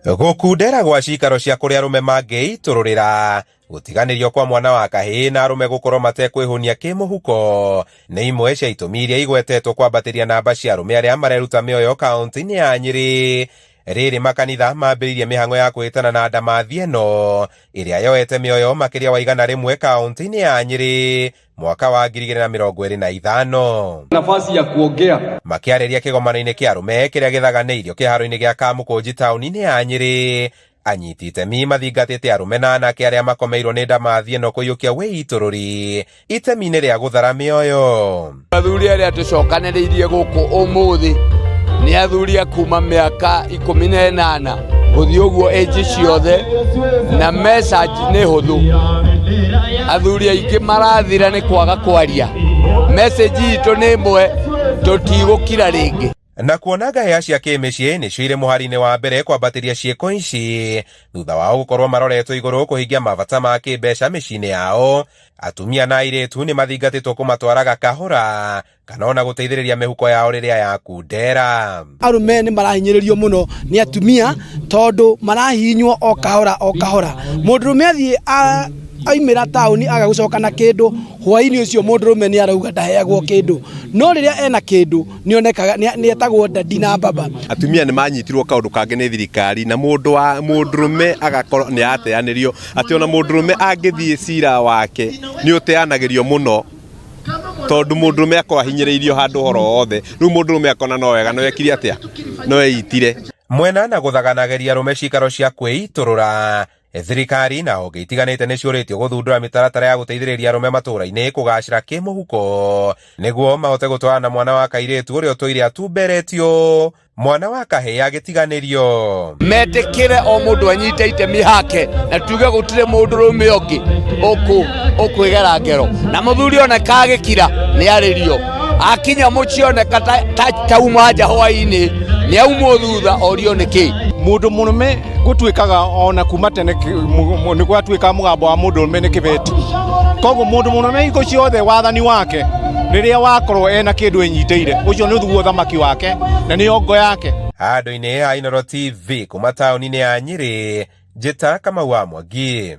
Gũkundera gwa cikaro cia kũrĩa arũme mangĩitũrũrĩra, gũtiganĩrio kwa mwana wa kahĩĩ na arũme gũkorwo matekwĩhũnia kĩmũhuko nĩ imwe cia itũmi iria igwetetwo kwambatĩria namba cia arũme arĩa mareruta mĩoyo kaunti-inĩ ya Nyĩrĩ. Rĩrĩ makanitha mambĩrĩirie mĩhang'o ya kwĩhĩtana na ndamathi ĩno ĩrĩa yoete mĩoyo makĩria wa 100 kaunti-inĩ ya Nyĩrĩ mwaka wa 2025. Nafasi ya kuongea. Makĩarĩria kĩgomano-inĩ kĩa arũme kĩrĩa gĩthaganĩirio kĩharo-inĩ gĩa Kamũkũnji taũni-inĩ ya Nyĩrĩ, anyiti itemi mathingatĩte arũme na anake arĩa makomeirwo nĩ ndamathi ĩno kũiyũkia wĩitũrũri itemi-inĩ rĩa gũthara mĩoyo. Athuri arĩa tũcokanĩrĩirie gũkũ ũmũthĩ nĩ athuri a kuma mĩaka 18 gũthiĩ ũguo ĩnji ciothe, na message nĩ hũthũ. Athuri aingĩ marathira nĩ kwaga kwaria. Message itũ nĩ ĩmwe, tũtigũkira rĩngĩ. Na kuona ngahĩha cia kĩmĩciĩ nĩcio irĩ mũhari-inĩ wa mbere kwambatĩria ciĩko ici thutha wao gũkorwo maroretwo igũrũ kũhingia mabata ma kĩmbeca mĩciĩ-inĩ yao, atumia na airĩtu nĩ mathingatĩtwo kũmatwaraga kahũra kana ona gũteithĩrĩria mĩhuko yao rĩrĩa yakundera. Arũme nĩ marahinyĩrĩrio mũno nĩ atumia tondũ marahihinywo o kahora o kahora. Mũndũrũme athiĩ aimĩra taũni aga gũcoka na kĩndũ, hwainĩ ũcio mũndũrũme nĩ arauga ndaheagwo kĩndũ, no rĩrĩa ena kĩndũ nĩonekaga nĩ etagwo dadi na baba. Atumia nĩ manyitirwo kaũndũ kangĩ nĩ thirikari na mũndũ wa mũndũrũme agakorwo nĩ ateanĩrio atĩ ona mũndũrũme angĩthiĩ cira wake nĩ ũteanagĩrio mũno tondũ mũndũrũme akorwo ahinyĩrĩirio handũ horo hothe. Rĩu mũndũrũme akona no wega no ekire atĩa, no eitire. Mwena na gũthaganagĩria arũme cikaro cia kwĩitũrũra, thirikari na honge itiganĩte nĩ ciũrĩtio gũthundũra mĩtaratara ya gũteithĩrĩria arũme matũũra-inĩ kũgacĩra kĩmũhuko nĩguo mahote gũtwarana na mwana wa kairĩtu ũrĩa ũtũire atumberetio, mwana wa kahĩĩ agĩtiganĩrio. Metĩkĩre o mũndũ anyite itemi hake na tuge gũtirĩ mũndũrũme ũngĩ ũkwĩgera ngero, na mũthuri oneka agĩkira nĩ arĩrio, akinya mũciĩ oneka tauma nja hwainĩ nĩ aumwo thutha orio nĩkĩ. Mũndũ mũrũme gũtuĩkaga ona kuma tene nĩ gwatuĩkaga mũgambo wa mũndũ mũrũme nĩ kĩbeti, koguo mũndũ mũrũme hingo ciothe wathani wake rĩrĩa wakorwo ena kĩndũ enyitĩire, ũcio nĩ ũthuguo thamaki wake na nĩyo ngo yake. Handũ-inĩ ha Inooro TV kuma taũni-inĩ ya Nyĩrĩ, Njĩta Kamau wa Mwangi.